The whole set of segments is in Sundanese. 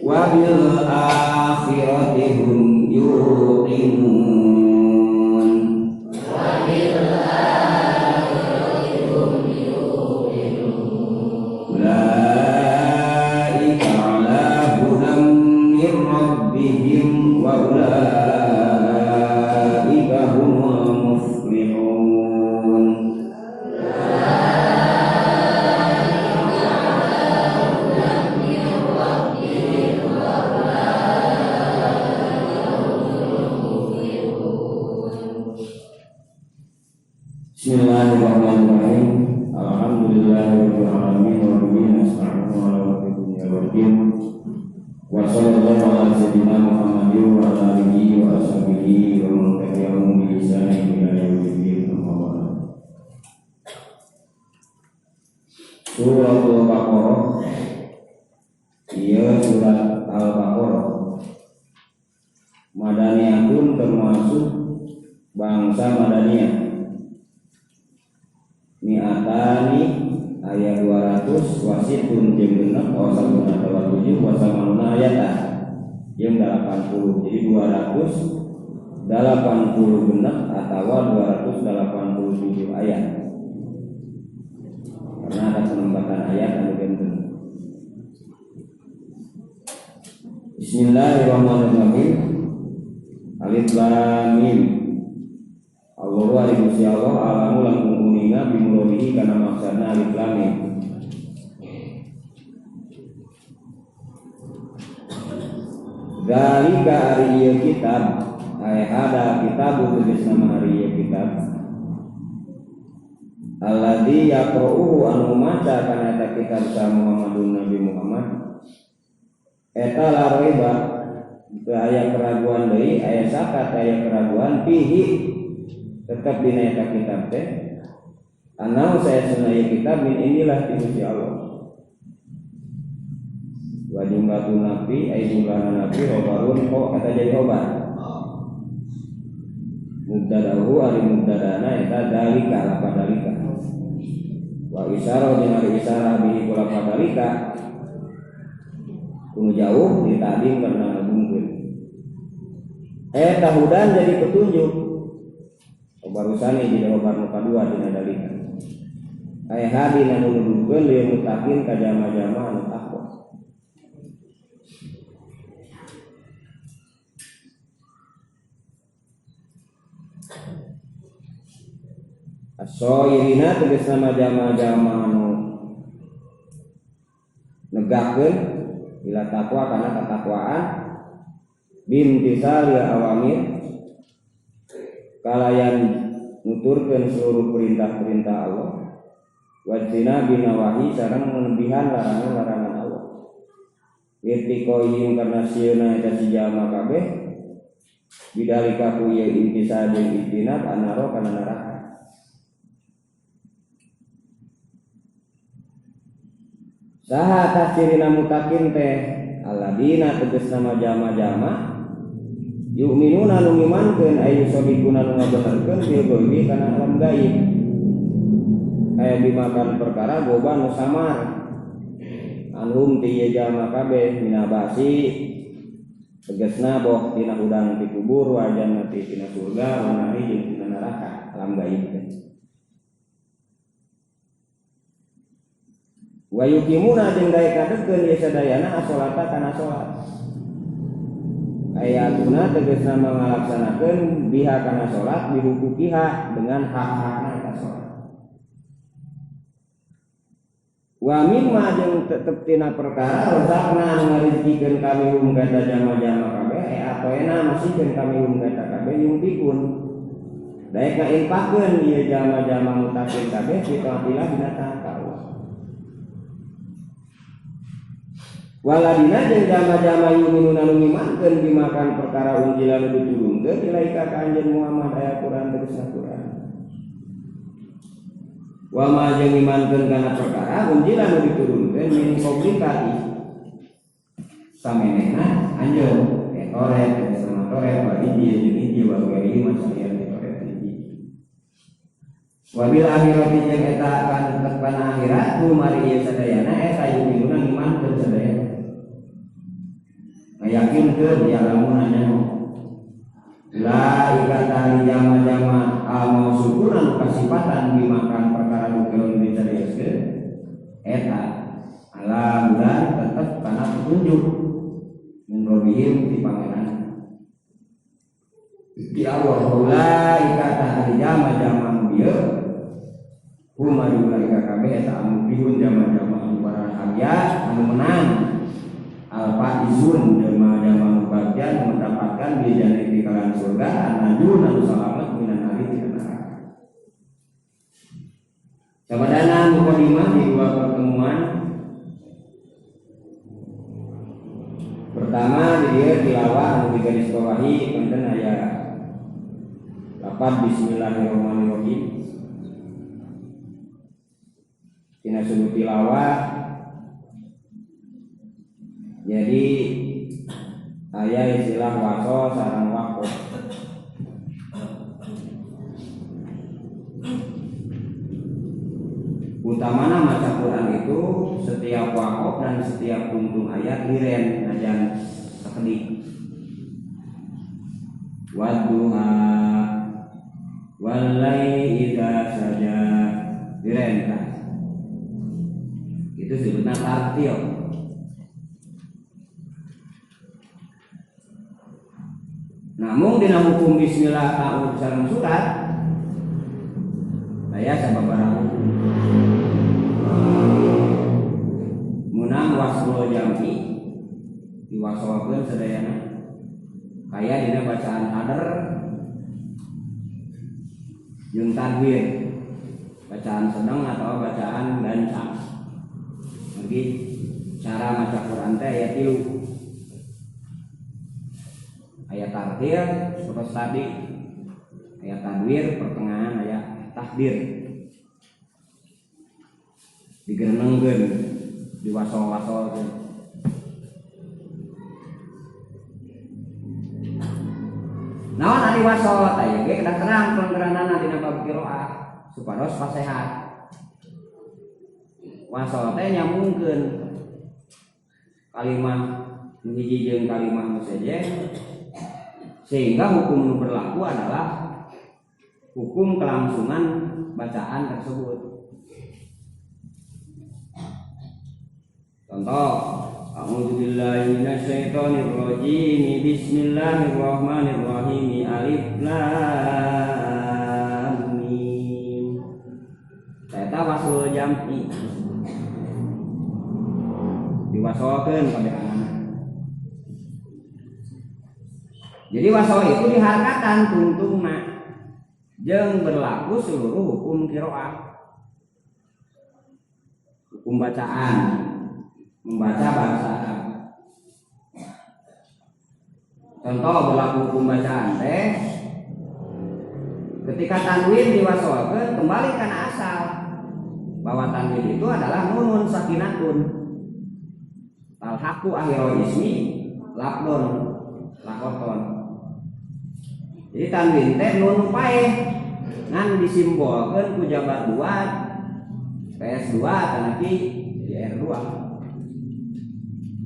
Wabil akhirati hum yuqinun. Wabil akhirati hum yuqinun. Ulaika ala hudan min rabbihim wa ulaika humul muflihun. Bismillahirrahmanirrahim. Alhamdulillahirabbil alamin wa bihi nasta'inu ala umuri dunya waddin. Wa sallallahu ala sayyidina Muhammadin wa ala alihi wa ashabihi wa man tabi'ahum bi ihsanin ila yaumiddin. Amma ba'd. Suratul Baqarah. Iya, surat Al-Baqarah. Madaniyatun termasuk bangsa Madaniyah. Mi'atani ayat 200 wasitun jeung genep wasabuna atawa 7 wasamanuna ayat jeung 80. Jadi 280 genep atawa 287 ayat. Karena ada penempatan ayat anu benten. Bismillahirrahmanirrahim. Alif lam mim. Allahu ari Gusti Allah alamu langkung uninga bimurodihi kana maksana alif lam mim. Zalika ari ieu kitab, ay hada kitabu tegasna mah ari ieu kitab. Alladzi yaqra'uhu anu maca kana eta kitab sa Muhammadun Nabi Muhammad. Eta la raiba teu aya keraguan deui, aya sakat aya keraguan fihi tetap dina eta kitab teh. Anau saya sunai kitab min inilah ti Gusti Allah. Wa jumlatun nabi ay jumlahna nabi khobarun ho eta jadi khobar. Mubtada'uhu ari mubtada'na eta dalika lafaz dalika. Wa isyarah jeung ari isyarah bihi ku lafaz dalika kunu jauh ditadin karena ngagungkeun. Eta hudan jadi petunjuk. Barusani jadi khobar nu kadua dina dalika. Aya hadi anu nuduhkeun lil mutakin ka jama-jama anu takwa. As-sairina tegasna mah jama-jama anu negakeun ila takwa kana katakwaan bimtisal ya awamir kalayan nuturkeun seluruh perintah-perintah Allah wajina binawahi sareng menebihan larangan-larangan Allah irtiqoihim karena sieuna eta si jalma kabeh bidalika ku ieu intisal jeung ijtinab anaro kana neraka. Saha tah cirina mutakin teh alladina tegasna mah jalma-jalma yu'minuna nu ngimankeun ayu sadiquna nu ngabenerkeun bil ghaibi kana alam gaib. Aya dimakan perkara goba nu samar anhum ti ieu jalma kabeh minabasi tegasna boh tina hudang ti kubur wa jannati tina surga wa nari jeung tina neraka alam gaib teh. Wa yuqimuna jeung daek ngadegkeun ieu sadayana as-sholata kana salat. Ayatuna tegasna mangalaksanakeun biha kana salat bihuquqiha dengan hak-hakna eta salat. Wa mimma jeung tetep tina perkara rozakna anu ngarizkikeun kami hum ka eta jama-jama kabeh atoena masihkeun kami hum ka eta kabeh yungfikun. Daek ngainfakkeun ieu jama-jama mutakin kabeh fi taatillah dina taat ka Allah. Waladina jeung jama-jama yuminuna nu ngimankeun bimakan perkara unjila nu diturunkeun ilaika ka anjeun Muhammad aya Quran tegasna Quran. Wa ma jeung ngimankeun kana perkara unjila nu diturunkeun min qablika samenehna anjeun Toret tegasna Toret wa Injil jeung Injil wa ghairihi masalian Toret Injil. Wa bil akhirati jeung eta kana tetep kana akhirat mari ieu sadayana eta yuminuna ngimankeun sadayana. Ngayakinkeun ya lamun nya la ikata jama-jama al mausukuna kasifatan dimakan perkara nu dicarioskeun eta ala hudan tetep kana petunjuk min rabbihim ti pangeran di Allah la ikata jama-jama bieu hum ulaika kabeh eta anu pihun jama-jama anu barahagia anu menang al-faizun jama-jama bagian mendapatkan bijana di kalangan surga an-najun anu salamet minan nari di neraka. Sabadana mukadimah di dua pertemuan. Pertama di dieu tilawah anu digarisbawahi punten aya lapan bismillahirrahmanirrahim. Dina sudut tilawah jadi aya istilah waso sareng waqaf. Utamana maca Quran itu setiap waqaf dan setiap tungtung ayat liren najan sakedik. Wadduha wal-laili idza saja liren tah. Itu disebutna tartil. Namun dina hukum bismillah ta'ud sareng surat aya sababaraha hukum. Munang waslu jam'i diwasolkeun sadayana. Kaya dina bacaan hadar jeung tadwir. Bacaan sedang atau bacaan gancang. Jadi cara maca Quran teh aya tilu. Ayat tartil seperti tadi, ayat tadwir pertengahan, ayat takdir digerenengkeun diwasol-wasolkeun. Naon ari wasol teh ge kedah terang pelanggaranana dina bab qiraah supados pasehat. Wasol teh nyambungkeun kalimah nu hiji jeung kalimah nu sejen sehingga hukum nu berlaku adalah hukum kelangsungan bacaan tersebut. Contoh, a'udzubillahi minasyaitonirrajim, bismillahirrahmanirrahim, alif lam mim. Eta wasul jam'i. Diwasolkeun kabehanana. Jadi wasol itu diharkatan tungtungna jeung berlaku seluruh hukum qiraah. Hukum bacaan, membaca bahasa Arab. Contoh berlaku hukum bacaan teh ketika tanwin diwasolkeun kembali kana asal bahwa tanwin itu adalah nunun sakinatun. Talhaqu akhirul ismi labdon lakoton. Jadi tanwin teh nun paeh ngan disimbolkeun ku jabar 2 PS2 tanapi jadi R2.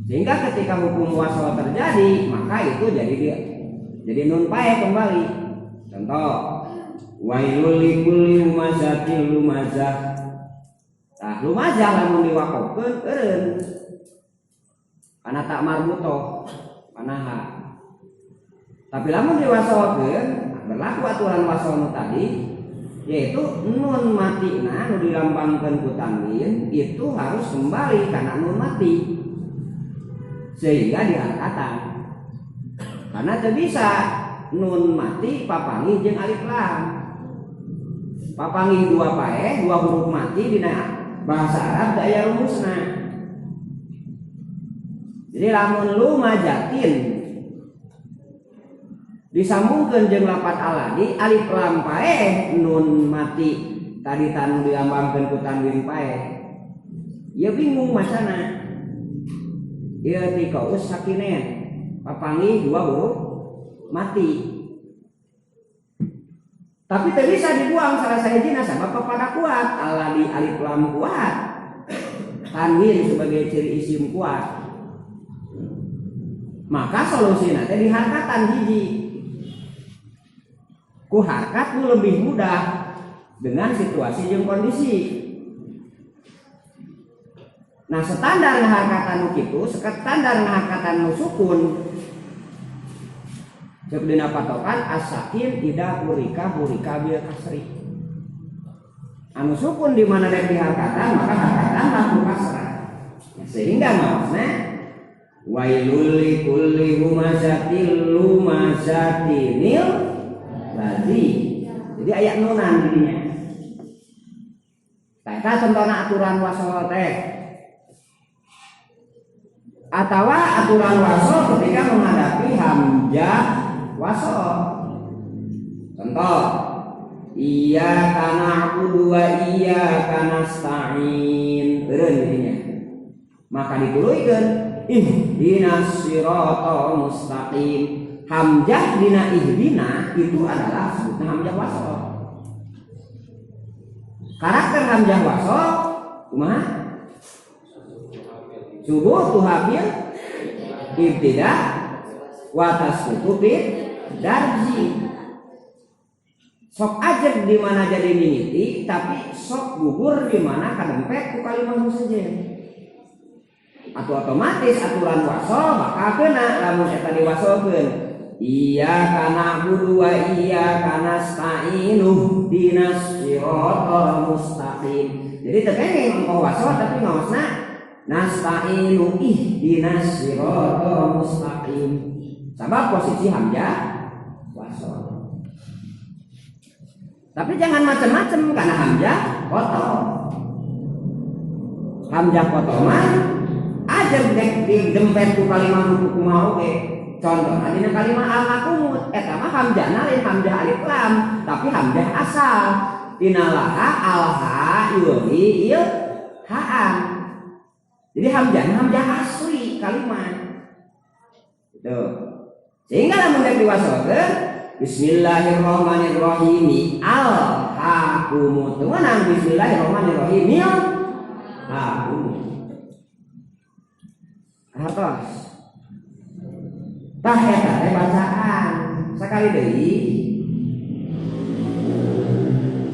Sehingga ketika hukum wasol terjadi, maka itu jadi dia jadi nun paeh kembali. Contoh, wailul likulli humazatil lumazah. Tah lumazah lamun diwakofkeun eureun. Kana tak marbutoh, kana ha. Tapi lamun diwasolkeun berlaku aturan wasol nu tadi, yaitu nun matina nu dilambangkeun ku tanwin itu harus kembali karena nun mati. Sehingga diangkatan. Karena teu bisa nun mati papanggih jeung alif lam. Papanggih dua paeh, dua huruf mati dina bahasa Arab teu aya rumusna. Jadi lamun lumajatin disambungkeun jeung lapat aladi alif lam paeh nun mati tadi tanu dilambangkeun ku tanwin paeh. Ieu bingung macana. Ieu tikaus sakinen papanggih dua huruf mati. Tapi teu bisa dibuang salah sahijina sabab papada kuat aladi alif lam kuat. Tanwin sebagai ciri isim kuat. Maka solusina teh diharkatan hiji. Ku harkat nu lebih mudah dengan situasi jeung kondisi. Nah, standar ngaharkatan nu kitu, standar ngaharkatan nu sukun. Cek dina patokan as-sakin ida hurika hurika bil kasri. Anu sukun di mana dek diharkatan maka harkatan laku kasrah. Sehingga maksudnya wailul likulli humazatil lumazatinil lazi. Jadi ayat nunan dirinya. Tah eta contohna aturan wasol teh. Atawa aturan wasol ketika menghadapi hamzah wasol. Contoh, iyyaka na'budu wa iyyaka nasta'in. Eureun dirinya. Maka dituluykeun ihdinas siratal mustaqim. Hamzah dina ihdina itu adalah sebutna hamzah wasol. Karakter hamzah wasol kumaha? Subuh tuhabil ibtida wa tasqutu fid darji. Sok ajeg di mana jadi mimiti tapi sok gugur di mana kadempet ku kalimah sejen. Atau otomatis aturan wasol bakal kena lamun eta diwasolkeun. Iyyaka na'budu wa iyyaka nasta'in ihdinas siratal mustaqim. Jadi teu kenging engkau wasol tapi ngaosna nasta'inu ihdinas siratal mustaqim. Sabab posisi hamzah wasol. Tapi jangan macam-macam karena hamzah kotor. Hamzah kotor mah aja dek didempet ku kalimah kumaha oge. Contohna dina kalimah al-hakumut eta mah hamzahna lain hamzah alif lam, tapi hamzah asal. Tina laha alha yuli il haan. Jadi hamzahna hamzah asli kalimat. Gitu. Sehingga lamun dek diwasolkeun bismillahirrahmanirrahim al-hakumut. Menang bismillahirrahmanirrahim al-hakumut. Hartos. Tah eta teh bacaan. Sakali deui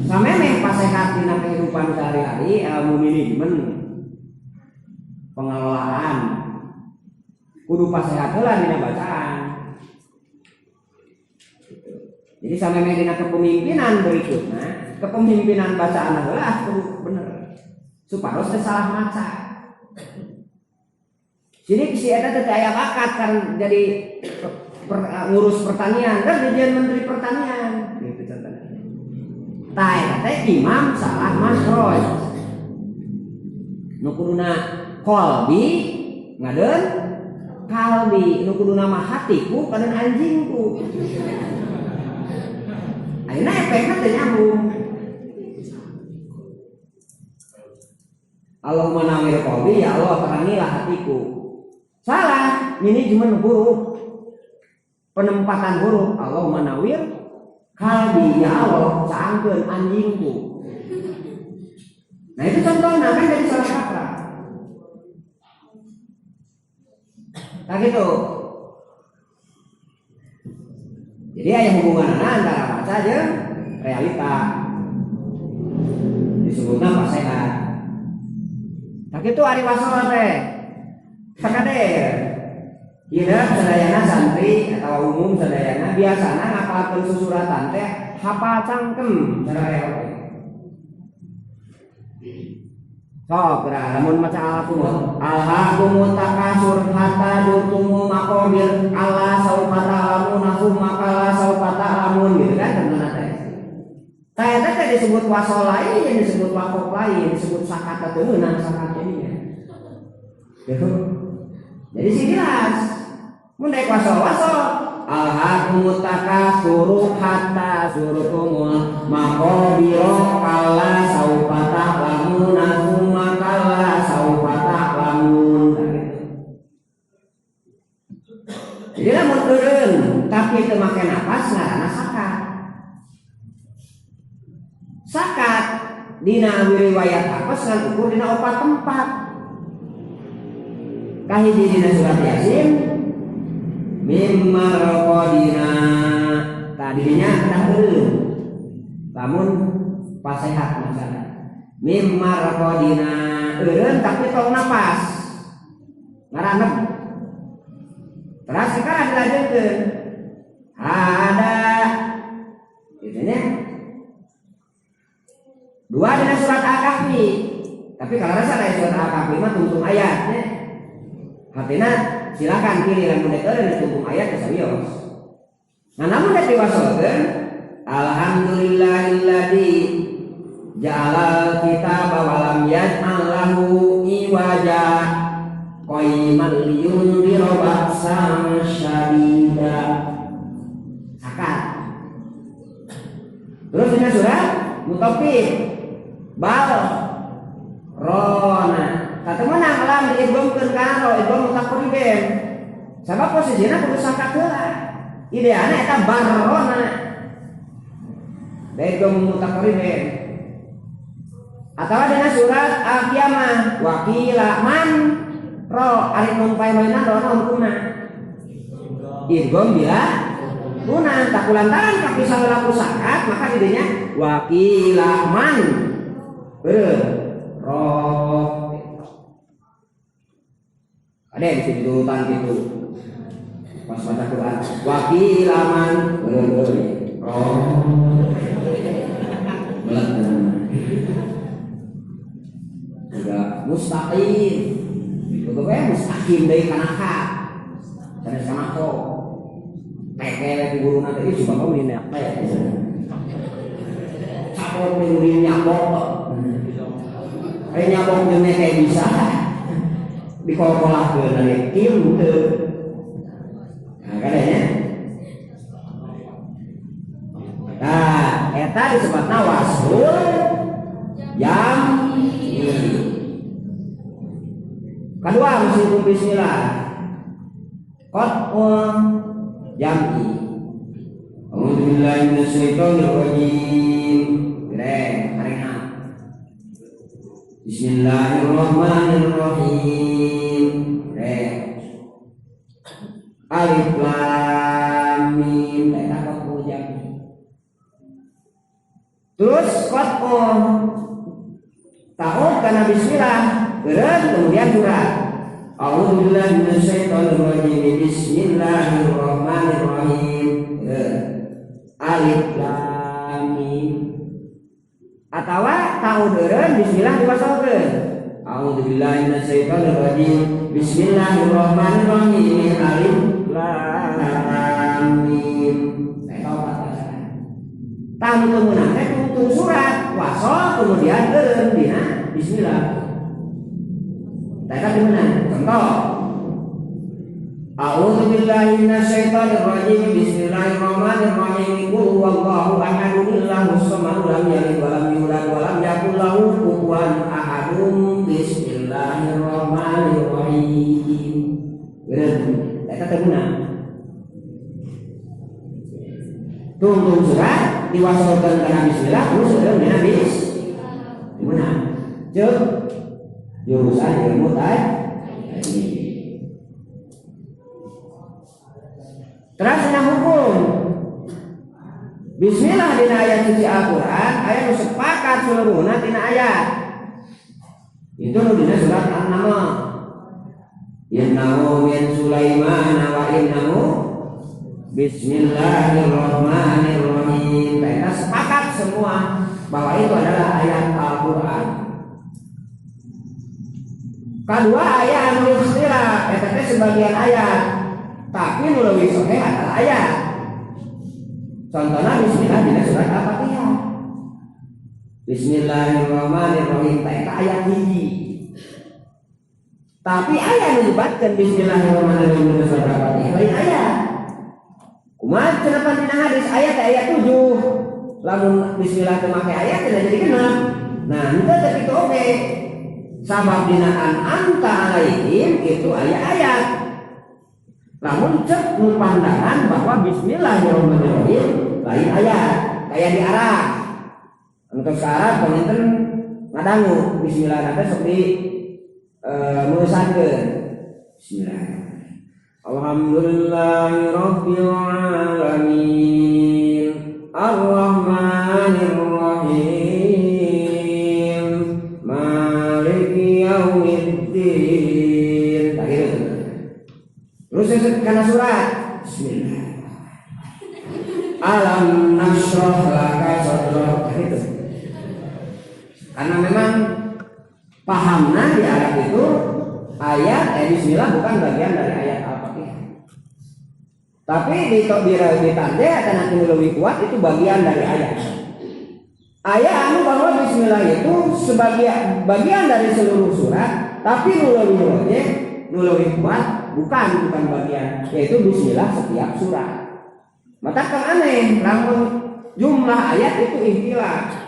samemeh pasehat dina kehidupan sehari-hari ilmu manajemen pengelolaan kudu pasehat heula dina bacaan. Jadi samemeh dina kepemimpinan berikutna, kepemimpinan bacaan heula kudu bener. Supados teu salah maca. Jadi si eta teh aya bakat kan jadi ngurus pertanian, kan dijieun menteri pertanian gitu contohnya. Tah eta teh imam salah makhraj. Nu kuduna qalbi ngadeun kalbi, nu kuduna mah hatiku kadeun anjingku. Ayeuna efekna teu nyambung. Allahumma nawwir qalbi, ya Allah terangilah hatiku. Salah, ini cuma huruf. Penempatan huruf Allahumma nawwir kalbi, ya Allah caangkeun anjingku. Nah itu contohnya kan jadi salah kaprah. Nah gitu. Jadi aya hubunganna antara baca jeung realita. Disebutna pasehat. Nah gitu ari wasol teh. Sakade hidup sadayana santri atau umum sadayana biasana ngapalkeun susuratan teh hafal cangkem sararea oge. Sok geura lamun maca al-qur'an alhaqumut takasur hatta durtumul maqabir alla saufa ta'lamun summa kalla saufa ta'lamun gitu kan tentu teh. Tah eta teh disebut wasol lain, disebut waqaf lain, disebut sakat teu meunang sakat jadinya. Gitu. Jadi sinilah Mun rek wasol-wasol alhaqumut takatsuru hatta zurtumul maqabir kalla saufa ta'lamuna tsumma kalla saufa ta'lamun. Jadi lamun eureun tapi teu make napas ngaranna sakat. Sakat dina riwayat apes ngan ukur dina opat tempat. Kahiji dina surat Yasin mimma raqadina tadinya tah eureun. Lamun pasehat maksana. Mimma raqadina eureun tapi tong napas. Ngaranep. Terus sekarang dilanjutkeun. Ada gitu nya. Dua dina surat Al-Kahfi. Tapi kalau rasa aya surat Al-Kahfi mah tungtung ayat nya. Artinya silakan pilih lamun dek eureun ditungtung ayat geus sawios. Nah namun dek diwasolkeun alhamdulillahilladzi ja'alal kitaba wa lam yaj'al lahu iwaja qayyiman liyundhira ba'san syadida. Sakat. Terus dina surat Mutaffif bal rona kata menang lam diidghamkeun kana ro idgham mutaqarribin. Sabab posisina kudu sakat heula. Idealna eta barrona. Da idgham mutaqarribin. Atawa dina surat Al-Qiyamah waqila man ro ari nun pae-paena ro naon hukumna? Idgham bila guna tak kulantaran kapisah heula ku sakat maka didinya waqila man ro. Ada yang bisa diturutan gitu pas baca Quran waqila man ro belet juga mustaqim pokoknya mustaqim dari kanaka sanes kanako teke ku guruna teh ieu bapak meni teh capok meni nyabok ari nyabok jeung teh bisa dikol-kolahkeun ari kim teu. Nah kadanya nah eta disebutna wasul jam'i. Kedua mesti bismillah qat'ul jam'i. A'udzubillahi minasyaitonir rajim. Gereng arena. Bismillahirrahmanirrahim. Gereng. Alif lam mim eta qat'ul jam'i. Terus qat'ul ta'ud kana bismillah, gereng kemudian surat. A'udzubillahi minasyaitonir rajim. Bismillahirrahmanirrahim. Alif lam mim. Atawa ta'ud eureun bismillah diwasalkeun. A'udzubillahi minasyaitonir rajim. Bismillahirrahmanirrahim. Alif lam mim. Eta opat bacaan. Tah nu teu meunang teh tungtung surat wasol kemudian eureun dina bismillah. Eta teu meunang. Contoh A'udzubillahi minasyaitonir rajim. Bismillahirrahmanirrahim. Qul huwallahu ahad, Allahus samad, lam yalid wa lam yulad wa lam yakul lahu kufuwan ahad. Bismillahirrahmanirrahim. Bener. Eta teu meunang. Tungtung surat diwasolkeun kana bismillah terus eureun dina bis. Meunang. Ceuk jurusan ilmu tajwid. Terus dina hukum bismillah dina ayat suci Al-Qur'an aya nu sepakat seluruhna dina ayat. Itu nu dina surat An-Naml. Innahu min Sulaiman wa innahu bismillahirrahmanirrahim. Kita sepakat semua bahwa itu adalah ayat Al-Qur'an. Kedua ayat anu ikhtilaf eta teh sebagian ayat. Tapi nu leuwih sahih adalah ayat. Contohnya bismillah dina surat Al-Fatihah. Bismillahirrahmanirrahim eta ayat hiji. Tapi aya nu nyebatkeun bismillahirrahmanirrahim dina surat Al-Fatihah lain ayat. Kumaha cenah dina hadis ayat teh ayat 7. Lamun bismillah teu make ayat teh jadi genep. Nah, henteu teh kitu oge. Sabab dina an'amta alaihim itu aya ayat. Lamun cek nu pandangan bahwa bismillahirrahmanirrahim lain ayat, kayak di Arab. Anu ke Arab panginten ngadangu bismillah teh sok di meusankeun. Bismillah. Alhamdulillahi rabbil alamin. Arrahmanir rahim. Maliki yaumiddin. Tah gitu. Terus kana surat bismillah. Alam nashrah laka sadrak gitu. Karena memang pahamna di Arab itu ayat bismillah bukan bagian dari ayat Al-Fatihah. Tapi di di tarjih atau nanti lebih kuat itu bagian dari ayat. Ayat anu bahwa bismillah itu sebagai bagian dari seluruh surat, tapi nu leuwih rojeh, nu leuwih kuat bukan bagian, yaitu bismillah setiap surat. Maka kan aneh, lamun jumlah ayat itu ikhtilaf.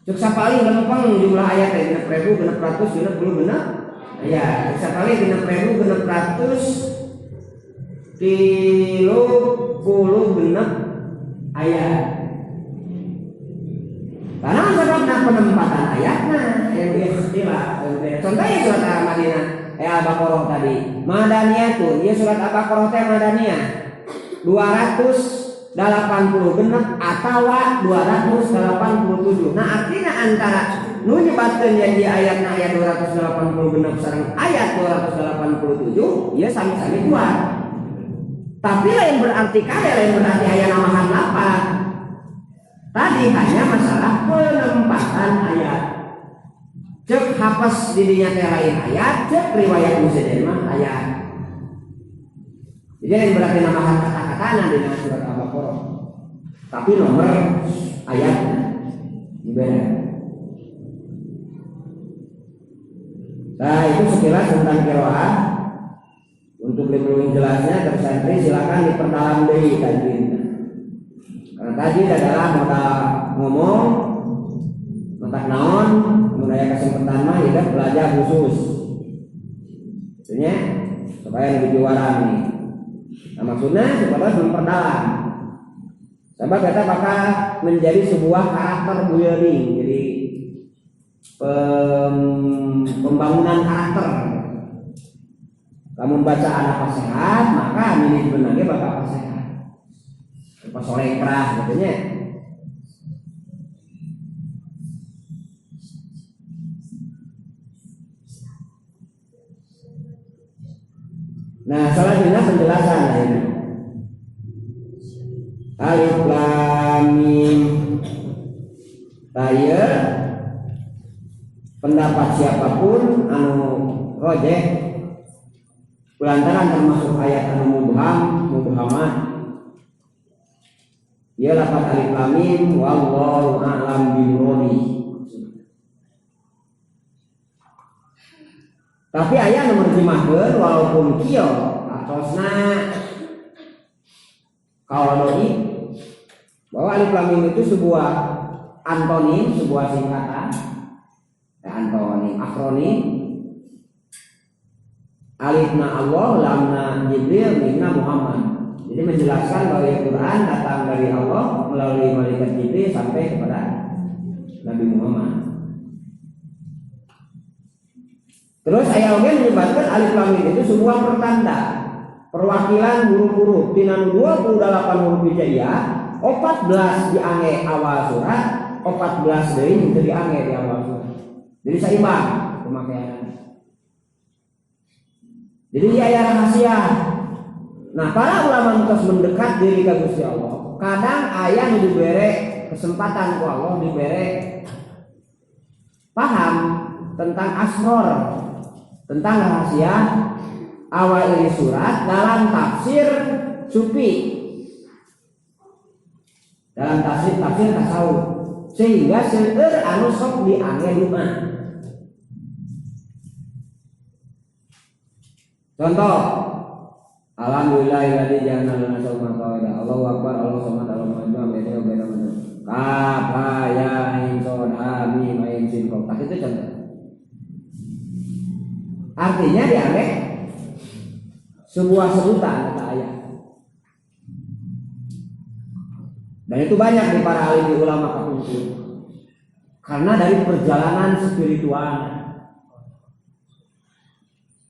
Cek sapali lempeng jumlah ayat teh 6.666 ayat. Cek sapali 6.636 ayat. Karena sebabna penempatan ayatna yang ikhtilaf. Contohnya surat Al-Madinah, Al-Baqarah tadi. Madaniyatun, ieu surat Al-Baqarah teh madaniyah. 280 genep atawa 287. Nah, artinya antara nu nyebatkeun yen di ayatna ayat 280 genep sareng ayat 287 ieu sami-sami kuat. Tapi lain berarti kade, lain berarti aya namahan lapat. Tadi hanya masalah penempatan ayat. Cek hafaz di dinya teh lain ayat, cek riwayat muslim mah ayat. Jadi lain berarti namahan kata-katana di dalam surat Al-Baqarah. Tapi nomor ayatnya ini beda. Nah, itu sekilas tentang qiraah. Untuk lebih jelasnya tersantri silakan diperdalam deui tajwidna. Karena tajwid adalah modal ngomong, matak naon, mun aya kesempatan mah hidup belajar khusus. Maksudnya supaya lebih juara nih. Nah, maksudnya supaya memperdalam. Sebab kita bakal menjadi sebuah karakter building, jadi pembangunan karakter. Kamu baca anak sehat, maka manajemen bakal sehat. Pas soleh kerah, katanya. Nah, selanjutnya penjelasan ini. Alif lam mim. Taya pendapat siapapun anu rojeh lantaran termasuk ayat anu mubham, mubhamah. Ia lafaz alif lam mim wallahu a'lam bi muradi. Tapi aya nu nerjemahkeun walaupun kieu atosna kaul bahwa alif lam mim itu sebuah antonim, sebuah singkatan. Antonim, akronim. Alifna Allah, lamna Jibril, mimna Muhammad. Jadi menjelaskan bahwa Quran datang dari Allah melalui malaikat Jibril sampai kepada Nabi Muhammad. Terus ayat oge menyebutkan alif lam mim itu sebuah pertanda, perwakilan huruf-huruf tina nu 28 huruf hijaiyah, 14 diange awal surat, 14 deui henteu diange di awal surat. Jadi seimbang pemakaian. Jadi dia aya rahasia. Nah, para ulama terus mendekat diri ka Gusti Allah. Kadang aya nu dibere kesempatan ku Allah dibere paham tentang asror, tentang rahasia awal ini surat dalam tafsir sufi, dalam tafsir tasawuf, sehingga seueur anu sok diange doa. Contoh, alhamdulillahilladzi ja'ala lana sawma qaida. Allahu akbar, Allahu samad, Allahu maju, beda beda beda. Kaf ha ya ain shad ha mim ain sin qaf. Tah itu contoh. Artinya diambil sebuah sebutan kata ayat. Dan itu banyak di para alim di ulama kapungkur. Karena dari perjalanan spiritual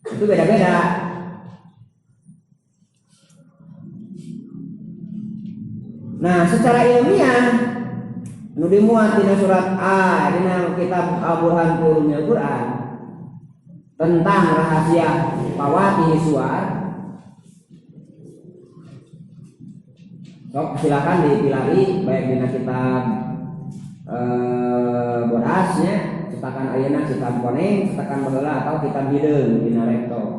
itu beda-beda. Nah, secara ilmiah nu dimuat dina surat A dina kitab Al-Burhan fi Ulumil Quran tentang rahasia fawatih suwar. Sok silakan dipilari baik dina kitab Bodasnya, cetakan ayeuna, kitab koneng, cetakan baheula atau kitab hideung dina laptop.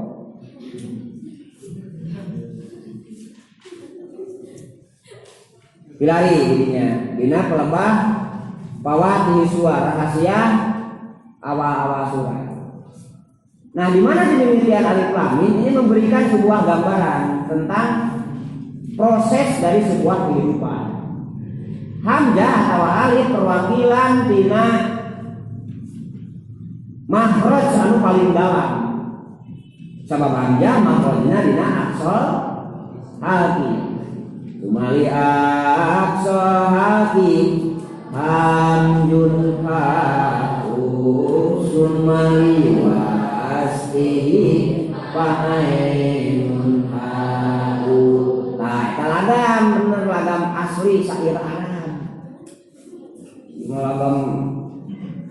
Pilari jadinya dina pelebah fawatih suwar, rahasia awal-awal surat. Nah, di mana demikian alif lam mim ini memberikan sebuah gambaran tentang proses dari sebuah kehidupan. Hamzah atau alif perwakilan tina makhraj anu paling dalam. Sabab hamzah makhrajna dina aqsal halqi. Tumali aqsal halqi hamjun ha'usun mali wasfihi fa'ainun ha'u. Nah, eta lagam bener lagam asli sair Arab. Lagam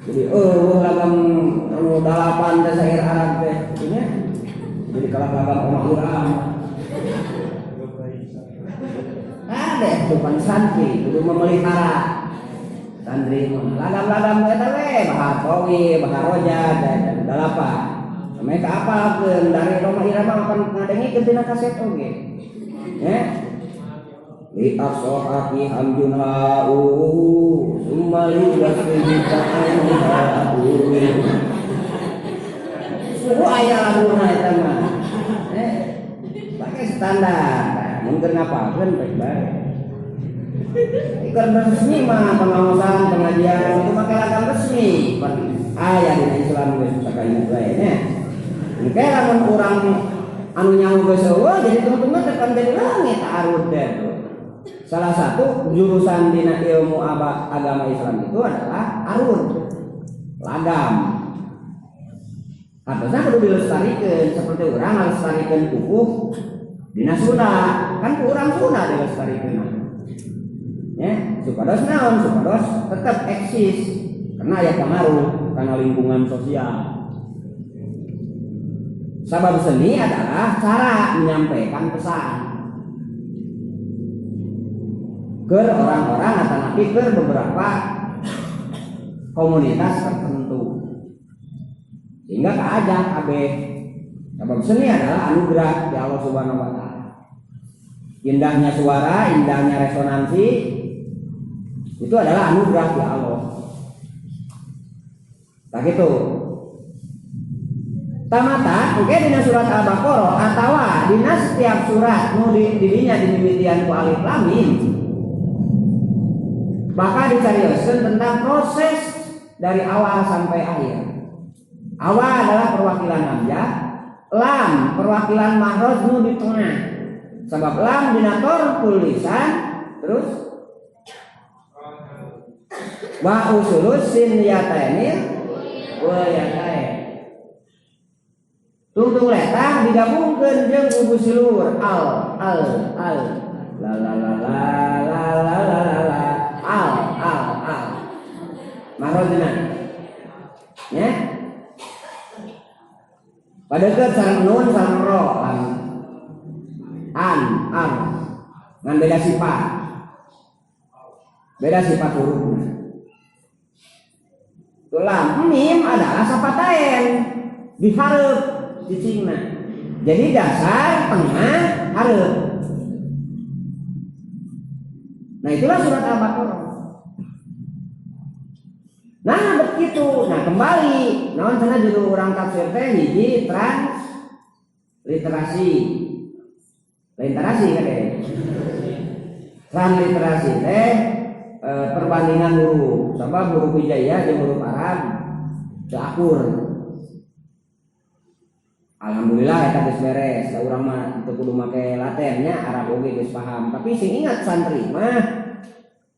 jadi lagam anu dalapan teh sair Arab teh nya. Jadi kalah lagam omah urang. Ada itu pan santri kudu memelihara santri mah lagam-lagam eta we bahar qawi, bahar roja dan dalapan. Mereka apalkeun dari Roma Irama pan ngadengikeun tina kaset oge. Ya. Li afsahati hamjun ha'u summa li wasfihi ta'ala. Suhu aya laguna eta mah. Pakai standar. Mun keur ngapalkeun baik bae. Ikut resmi mah pengawasan pengajian itu pakai lagam resmi. Aya dina Islam geus sakaya bae nya. Engke lamun urang anu nyaho geus eueuh jadi teman-teman teh kan jadi leungit arud teh tuh. Salah satu jurusan dina ilmu agama Islam itu adalah arud, lagam. Harusnya kudu dilestarikan seperti urang ngalestarikeun pupuh dina Sunda, kan ku urang Sunda dilestarikeun. Ya, supados naon, supados tetap eksis karena aya pengaruh karena lingkungan sosial. Sabab seni adalah cara menyampaikan pesan ke orang-orang atau nanti ke beberapa komunitas tertentu sehingga keajak kabeh. Sabab seni adalah anugerah di Allah Subhanahu wa Ta'ala. Indahnya suara, indahnya resonansi itu adalah anugerah di Allah. Tak gitu. Tamata, oke dina surat Al-Baqarah atawa dina setiap surat nu didinya dimimitian ku alif lam mim. Bakal dicarioskeun tentang proses dari awal sampai akhir. Awal adalah perwakilan hamzah, lam perwakilan makhraj nu di tengah. Sebab lam dina tulisan terus wa usulus sin yataini wa yatain. Tungtung letah digabungkeun jeung gugus silur al al al la la la la la la la la la al al al makhrajna ya padahal sareng nun sareng ro an an ngan beda sifat, beda sifat hurufna. Lam mim adalah sapataen dihareup cicingna. Jadi dasar tengah hareup. Nah itulah surat Al-Baqarah. Nah begitu. Nah kembali, naon cenah judul urang tafsir teh hiji literasi. Literasi kan deh. Transliterasi teh perbandingan huruf sabab huruf hijaiyah jeung huruf Arab teu akur. Alhamdulillah eta geus beres. Da urang mah teu kudu make latennya Arab oge geus paham. Tapi sing ingat santri mah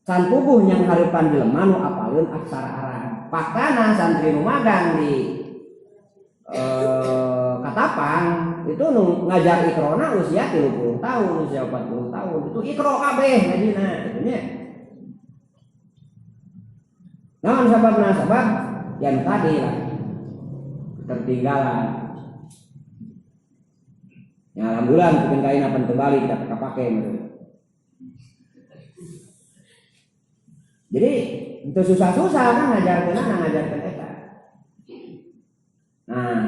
can puguh nyang hareupan jelema nu apaleun aksara Arab. Faktana santri nu magang di Katapang itu nu ngajar ikrona usia 30 tahun, usia 40 tahun. Itu ikro kabeh ngajina kitu nya. Naon sababna? Sabab yang tadi lah ketertinggalan. Ya alhamdulillah mungkin kain apa terbalik kita kapake meureun. Jadi itu susah-susah kan ngajarkeun ngajarkeun eta. Nah,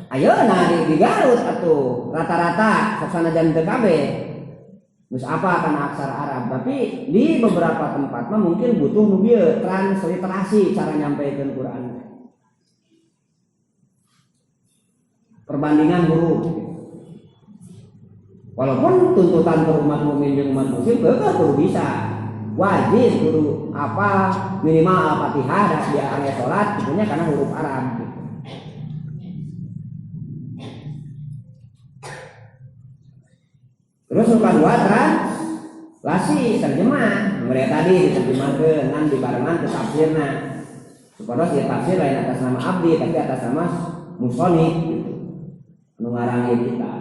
ayeuna di Garut atuh rata-rata sok sanajan teu kabeh geus apa kana aksara Arab, tapi di beberapa tempat mah mungkin butuh nu bieu transliterasi cara nyampaikan Quran. Perbandingan huruf. Walaupun tuntutan ke umat mukmin jeung umat muslim keukeuh kudu bisa. Wajib kudu apa minimal Al-Fatihah dan dia angge salat gitunya karena huruf Arab gitu. Terus nu kadua translasi terjemah. Mereka tadi diterjemahkeun ngan dibarengan ke tafsirna. Supados ieu tafsir lain atas nama abdi tapi atas nama musonif gitu. Nu ngarang ieu kita.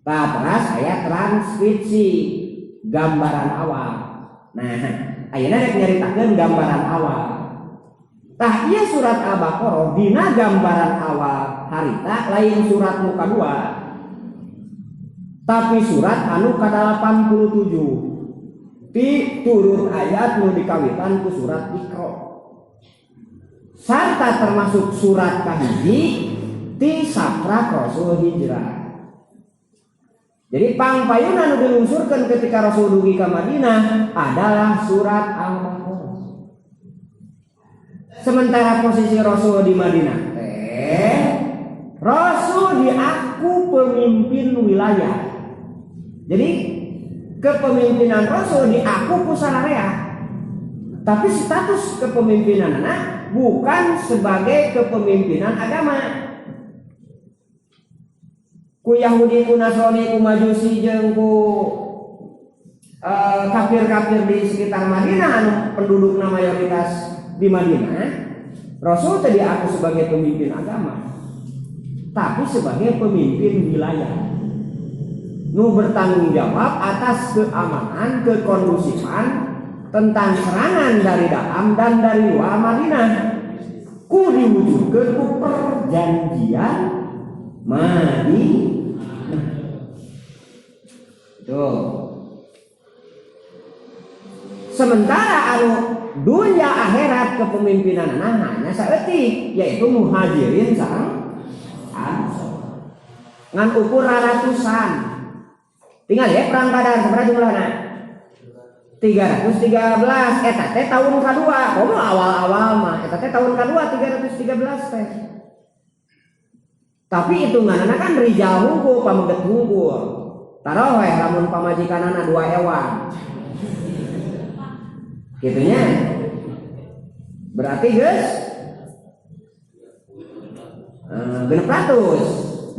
Tah teras aya transkripsi gambaran awal. Nah, ayeuna rek nyaritakeun gambaran awal. Tah ieu surat Al-Baqarah dina gambaran awal harita lain surat nu kadua. Tapi surat anu ka-87 ti turun ayat nu dikawitan ku surat Iqra. Sarta termasuk surat kahiji ti saprak Rasul hijrah. Jadi pangpayuna nu dilungsurkeun ketika Rasul dugi ka Madinah adalah surat Al-Baqarah. Sementara posisi Rasul di Madinah teh Rasul diaku pemimpin wilayah. Jadi kepemimpinan Rasul diaku ku sararea. Tapi status kepemimpinan anak bukan sebagai kepemimpinan agama. Ku Yahudi, ku Nasrani, ku Majusi jeung ku kafir-kafir di sekitar Madinah anu pendudukna mayoritas di Madinah, Rasul tadi aku sebagai pemimpin agama, tapi sebagai pemimpin wilayah. Nu bertanggung jawab atas keamanan, kekondusifan tentang serangan dari dalam dan dari luar Madinah. Ku diwujudkeun ku perjanjian Madinah. Tuh. Sementara anu dunia akhirat kepemimpinan hanya saeutik, yaitu muhajirin sareng ansor. Ngan ukur ratusan. Tinggal ya perang Badar sabaraha jumlahna? 313 eta teh tahun kadua. Komo awal-awal mah eta teh tahun kadua 313 teh. Tapi hitunganna kan rijal hungkul pameget hungkul. Taruh we lamun pamajikanana 2 ewan. Gitunya. Berarti geus 600.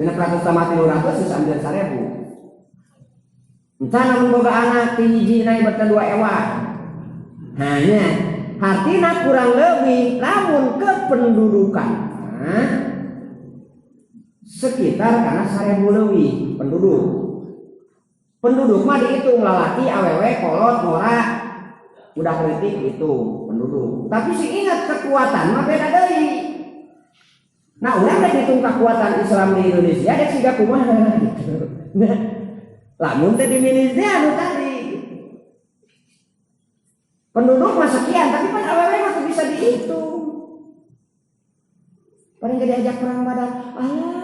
600 tambah 300 geus ambil 1000. Encan lamun boga anak ti hiji naik berarti 2 ewan. Hanya hartina kurang lebih lamun kependudukan. Nah, sekitar karena 1000 leuwih penduduk. Penduduk mah dihitung lalaki, awewe, kolot, ngora, udah kritik itu penduduk. Tapi sih ingat kekuatan mah beda deui. Nah, urang rek hitung kekuatan Islam di Indonesia dek siga kumaha gitu. Nah, lamun teh di Indonesia anu tadi gitu. Penduduk mah sekian, tapi pan awewe mah teu bisa dihitung. Paling gak diajak perang Badar. Alah.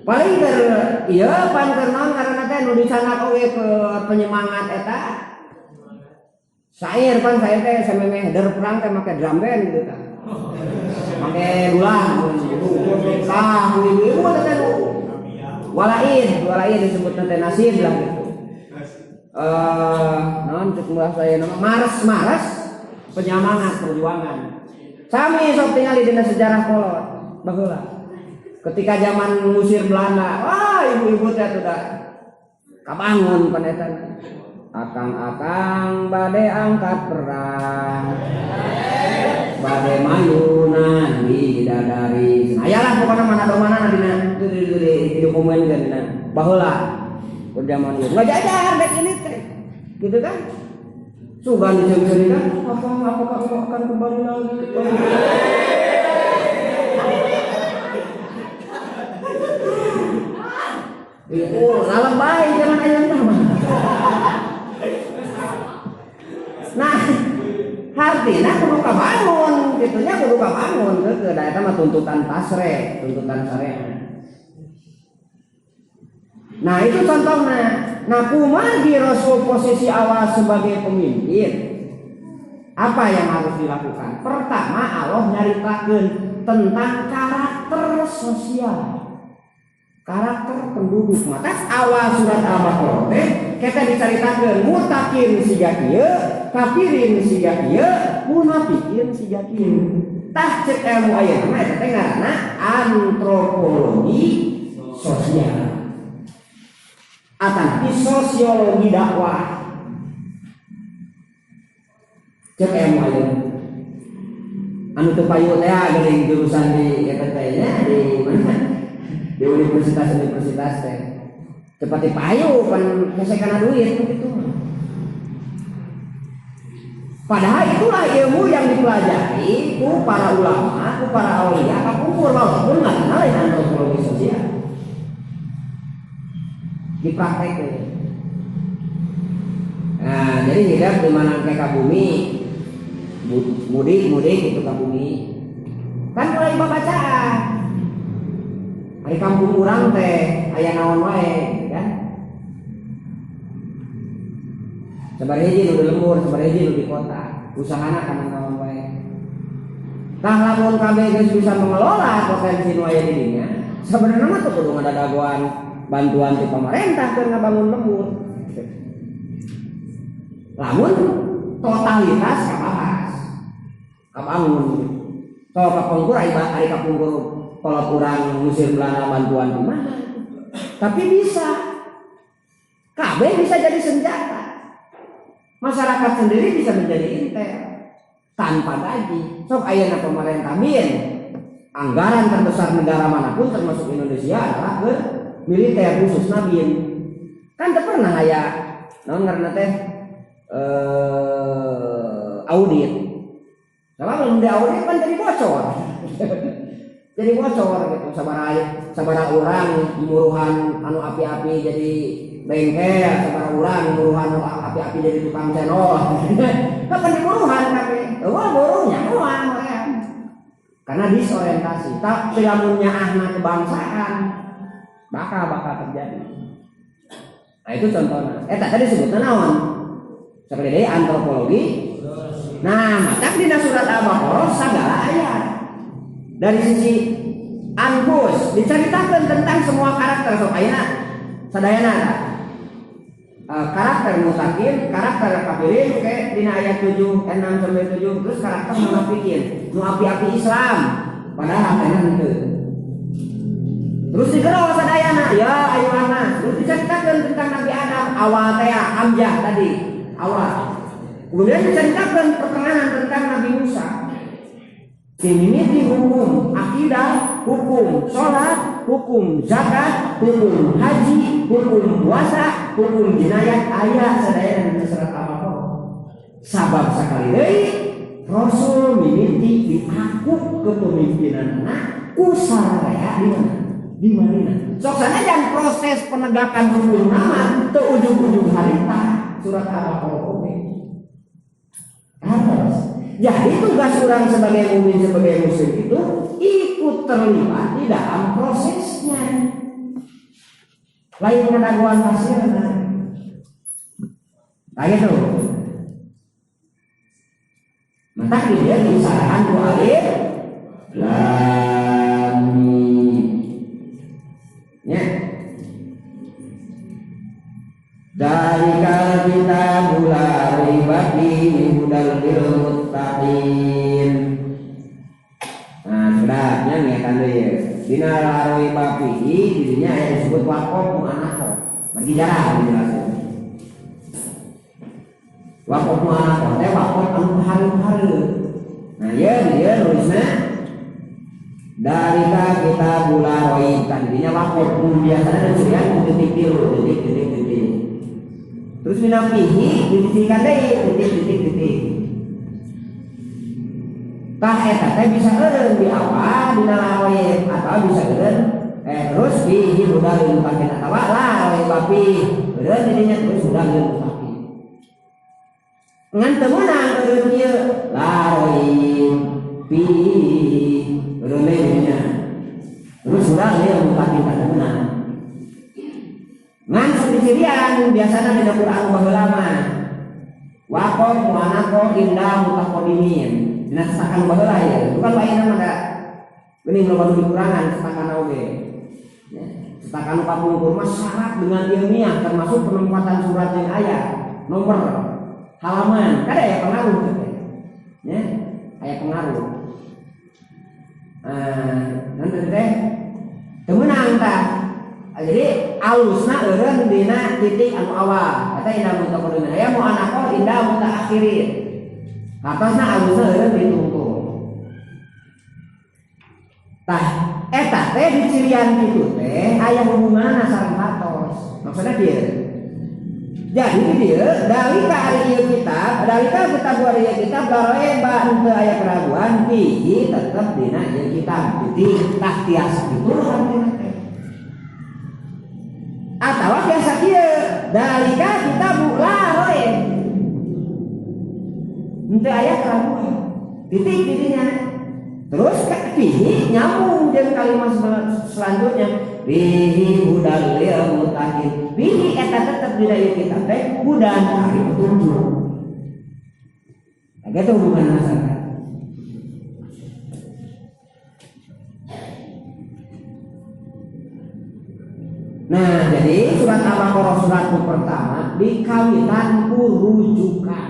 Paling keur ieu pan keur naon karena teh nu dicanak oge ke penyemangat eta. Sair pan saya teh samemeh der perang teh make drum band gitu tah. Make dulang. Tah ibu-ibu teh walain, walain disebut teh nasib lah gitu. Naon cek bahasa nama mares-mares penyemangat perjuangan. Sami sok tingali dina sejarah kolot baheula. Ketika zaman ngusir Belanda, wah ibu-ibu teh sudah kabangun pan eta. Akang-akang bade angkat perang, bade mayunan bidadari. Ayalah pokoknya mana do mana dina di dokumen dina baheula keur zaman ieu. Ngajajar dek ini teh. Gitu kan? Sugan diceri-cerikan, apakah kamu akan kembali lagi? Itu lalebay jangan ayam mah. Nah, artinya kudu kabangun, gitunya kudu kabangun ke da eta mah tuntutan pasre, tuntutan syariat. Nah, itu contohnya. Nah, kumargi Rasul posisi awal sebagai pemimpin, apa yang harus dilakukan? Pertama, Allah nyaritakeun tentang karakter sosial, karakter penduduk. Maka awal surat Al-Baqarah teh kita diceritakeun mutakin siga kieu, kafirin siga kieu, munafikin siga kieu. Tah cek ilmu ayeuna mah eta teh ngaranna antropologi sosial. Atanapi sosiologi dakwah. Cek ilmu ayeuna. Anu teu payu teh geuning jurusan di eta teh nya di mana? Di universitas-universitas teh. Cepat dipayu pan hese kana duit begitu. Padahal itulah ilmu yang dipelajari ku para ulama, ku para aulia, kapungkur walaupun nggak kenal dengan antropologi sosial. Dipraktekkan. Nah, jadi hidup di mana kayak ka bumi, mudik itu ka bumi. Kan mulai babacaan. Ari kampung urang teh aya naon wae, kan? Sabaraha hiji nu di lembur, sabaraha hiji nu di kota. Usahana kana naon wae. Tah lamun kabeh geus bisa mengelola potensi nu aya di dinya, sebenarnya mah teu kudu ngadadagoan bantuan ti pemerintah keur ngabangun lembur. Lamun totalitas kabahas, kabangun. Sok kapungkur ari kapungkur kalau kurang ngusir Belanda bantuan di mana? Tapi bisa. KB bisa jadi senjata. Masyarakat sendiri bisa menjadi intel tanpa gaji. Sok ayeuna pemerintah min anggaran terbesar negara manapun termasuk Indonesia adalah ke militer khususnya BIN. Kan teu pernah aya naon ngaranna teh audit. Kalau belum di audit kan jadi bocor. Jadi bocor gitu sabaraha urang muruhan anu api-api jadi bengkel, sabaraha urang muruhan anu api-api jadi tukang cendol. Kapan dimuruhan kabeh? Eueuh buruhnya moal mereka. Karena disorientasi. Tapi lamun nyaahna kebangsaan bakal terjadi. Nah itu contohnya. Eta tadi disebutna naon? Sekali deui antropologi. Nah, maka dina surat Al-Baqarah sagala ayat. Dari sisi anfus diceritakan tentang semua karakter sok ayeuna sadayana karakter mutakin, karakter kafirin kayak dina ayat 7, 6 sampai 7, terus karakter munafikin, nu api-api Islam padahal hatena henteu. Terus digero sadayana, ya ayuhana. Terus diceritakan tentang Nabi Adam awal teh Hamzah tadi, awal. Kemudian diceritakan pertengahan tentang Nabi Musa. Dimimiti hukum akidah, hukum sholat, hukum zakat, hukum haji, hukum puasa, hukum jinayat, ayat sadaya dan surat Al-Baqarah. Sabab sakali deui Rasul mimiti diaku kepemimpinan ku sararea di mana? Di Madinah. Sok sanajan proses penegakan hukum nama teu ujug-ujug harita surat Al-Baqarah oge. Harus. Jadi tugas orang sebagai mukmin sebagai muslim itu ikut terlibat di dalam prosesnya. Lain ngadagoan hasilna. Nah gitu. Maka dia disarahan ku alif lam mim. Ya. Dzalikal kitabul la raiba fihi hudal lil muttaqin. Nah, sudahnya ngetan deui. Dina la raiba fihi di dinya aya disebut waqaf mu'anaqah. Bagi jarang dijelasin. Waqaf mu'anaqah teh waqaf anu hareup-hareup. Nah, ieu dieu nulisna dalika kitabul la raib kan dinya waqaf nu biasana dicirian ku titik tilu, titik titik titik. Terus dina fihi dititikan deui titik titik titik. Tah eta teh bisa eureun di awal dina la raib atau bisa eureun terus fihi hudal lil muttaqin atawa la raiba fihi eureun di dinya terus hudal lil muttaqin. Ngan teu meunang eureun ieu la raib fihi eureun deui di dinya. Terus hudal lil muttaqin teh meunang. Ngan ciri-cirian biasana dina Quran baheula mah waqaf mu'anaqah indah mutaqaddimin. Dina setakan baheula ya. Itu kan lainna mah da geuning loba nu dikurangan setakan oge. Ya, setakan kapungkur mah syarat dengan ilmiah termasuk penempatan surat jeung ayat, nomor, halaman, kada aya pengaruh teh. Ya, aya pengaruh. Nah, nanti teh teu meunang tah. Jadi alusna eureun dina titik anu awal. Eta indah mutaqaddimin. Aya mu'anaqah indah mutaakhirin. Atasna alusna eureun ditungtung. Tah eta teh dicirian kitu teh aya hubunganna sareng hartos. Maksudna kieu. Jadi di dieu dalika ari ieu kitab, dalika kitab ari ieu kitab garoe ba henteu aya keraguan fihi tetep dina ieu kitab. Titik tah tiasa kitu hartina teh. Atawa biasa kieu dalika kitab la roe henteu aya keraguan. Titik didinya. Terus fihi nyambung jeung kalimat selanjutnya fihi hudal lil muttaqin. Fihi eta tetep dina ieu kitab teh hudan ari petunjuk. Nah, kitu hubungan masyarakat. Nah, jadi surat Al-Baqarah surat pertama dikawitan ku rujukan.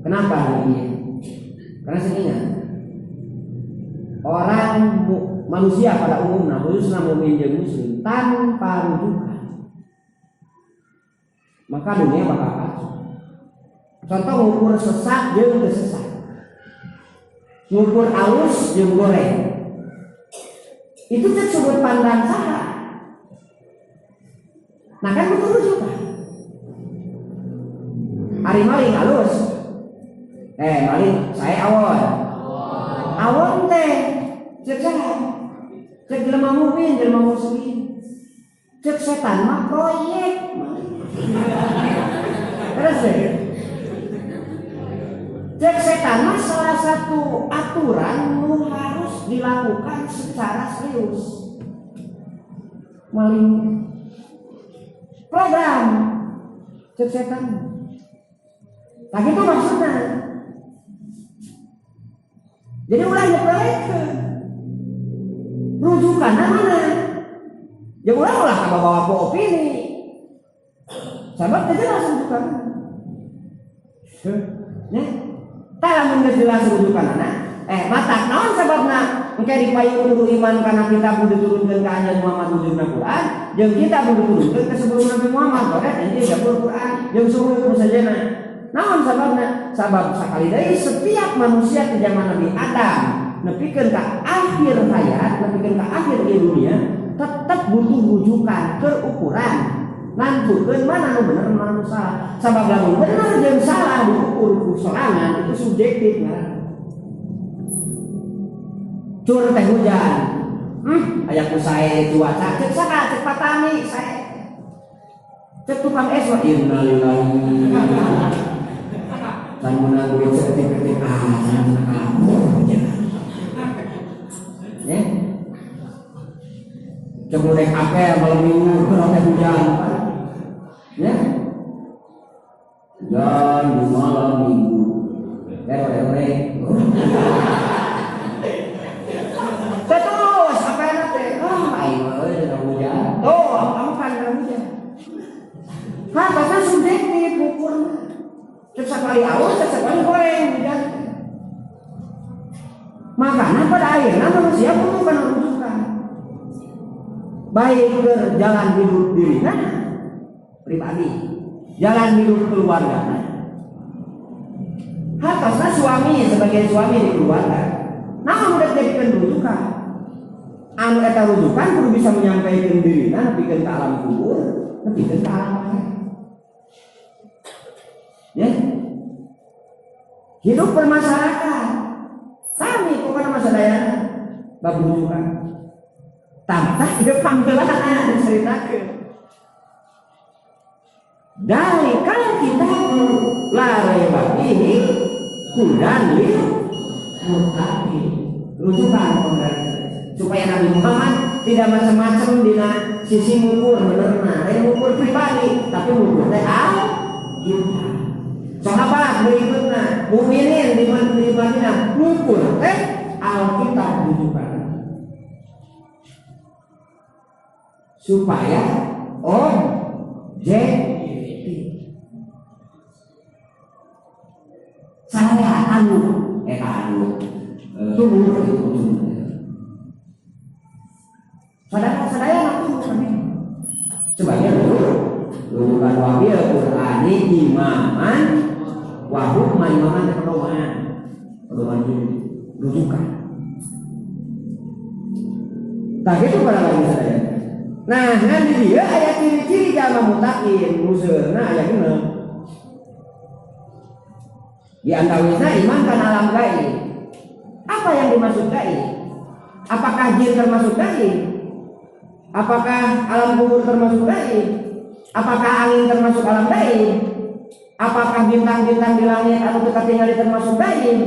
Kenapa ini? Karena saya ingat orang manusia pada umumnya, khususnya mukmin jeung muslim, tanpa rujukan maka dunia bakal kacau. Contoh ngukur sesat jeung teu sesat, ngukur alus jeung goreng, itu teh sudut pandang saha. Nah kan butuh rujukan. Ari maling alus, maling saya awon, awon teh cek saha, cek jelema mukmin, jelema muslim, cek setan mah proyek. Terus deh, cek setan mah salah satu aturan nu harus dilakukan secara serius. Maling program cek setan. Nah itu maksudnya. Jadi ulah nyepelekeun. Rujukanna mana? Ya ulah ulah kabawa ku opini. Sabab teh jelas rujukanna. Ya. Tah lamun geus jelas rujukanna, matak naon sababna engke dipayun kudu iman kana kitab nu diturunkeun ka Anjeun Muhammad wujudna Quran, jeung kitab nu diturunkeun ka sebelum Nabi Muhammad, Taurat, Injil, Zabur, Quran, jeung suhu nu sajena. Naon sababna? Sabab sakali deui setiap manusia di zaman Nabi Adam nepikeun ka akhir hayat, nepikeun ka akhir di dunia, tetep butuh rujukan keur ukuran nantukeun mana nu bener mana nu salah. Sabab lamun bener jeung salah diukur ku sorangan itu subjektif ngaranna. Cur teh hujan. Aya ku sae cuaca cek saha cek patani sae. Cek tukang es wa innalillahi. Can meunang duit seketik-ketik ah can meunang kamu aja. Ya. Cek nu rek apel malam minggu keur teh hujan. Ya. Hujan di malam minggu. Ore-ore. Terus apa yang teh? Ah, aing mah euy dina hujan. Tuh, ampan dina hujan. Hah, pasal subjektif ukurna. Cek sakali awus, cek sakali goreng hujan. Makanya pada akhirnya manusia butuh kana rujukan. Baik ke jalan hidup dirinya pribadi, jalan hidup keluarga. Hatosna suami sebagai suami di keluarga. Nah, udah jadikan rujukan. Anu eta rujukan kudu bisa menyampaikan dirinya nepikeun ka alam kubur, nepikeun ka alam akhirat. Ya. Hidup bermasyarakat. Sami pokoknya masa dayana bab rujukan. Tah ieu panggeulana diceritakeun. Dalikal kitabu la raiba fihi hudan lil muttaqin. Rujukan supaya Nabi Muhammad tidak macam-macam dina sisi ngukur benerna, lain ngukur pribadi, tapi ngukur teh Alkitab. Sahabat berikutnya, mukminin di Madinah ngukur teh Alkitab rujukan. Supaya objektif. Saya anu eta anu tunggu sadaya anu sebagai rujukan wabil Qur'ani imaman wa hukman imaman pedoman pedoman rujukan. Tak itu pada lagi sadaya. Nah, nanti dia ayat ciri-ciri jalma mutakin museurna aya genep. Di antawisna iman kan alam gaib. Apa yang dimaksud gaib? Apakah jin termasuk gaib? Apakah alam kubur termasuk gaib? Apakah angin termasuk alam gaib? Apakah bintang-bintang di langit atau kita tinggal termasuk gaib?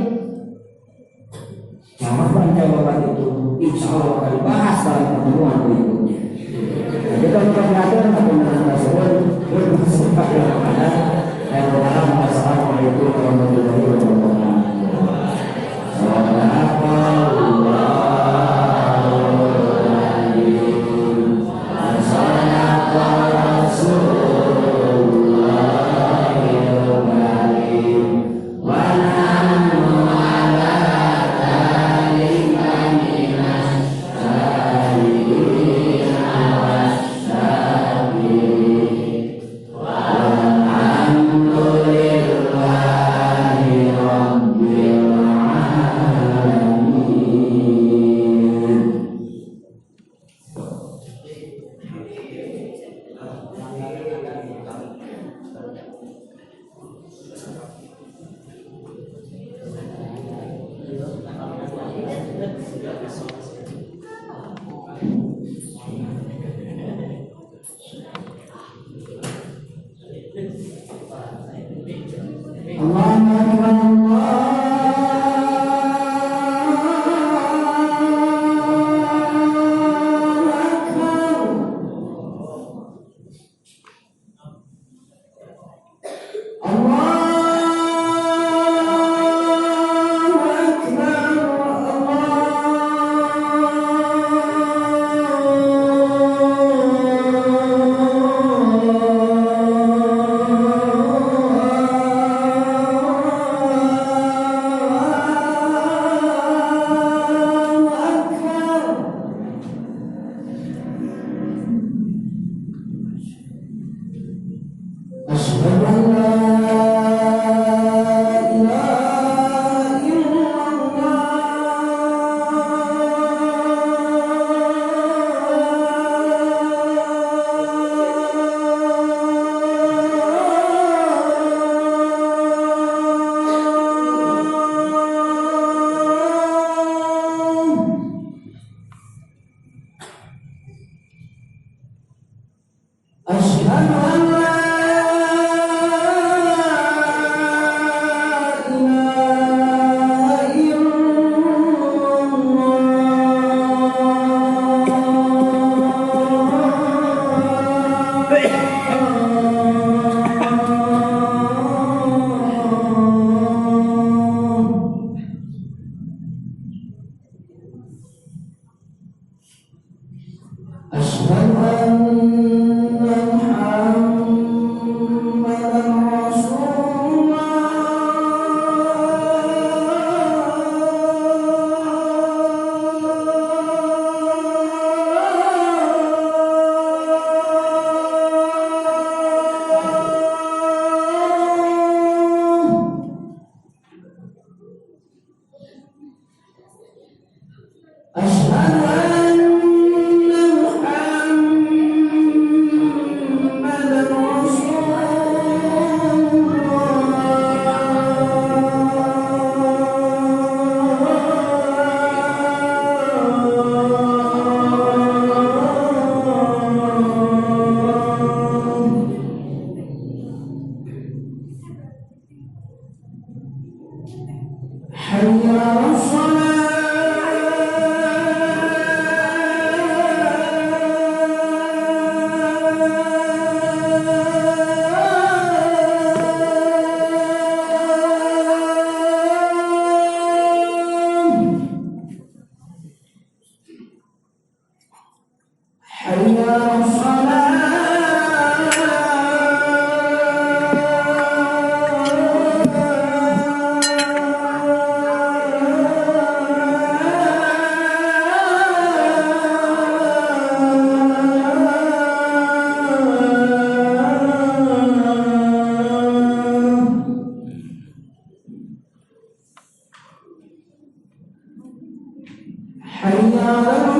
Jawaban-jawaban itu insya Allah akan dibahas dalam pertemuan berikutnya. Kita mengatur Assalamualaikum warahmatullahi wabarakatuh. Allah. حي على الصلاة حي على الصلاة حي على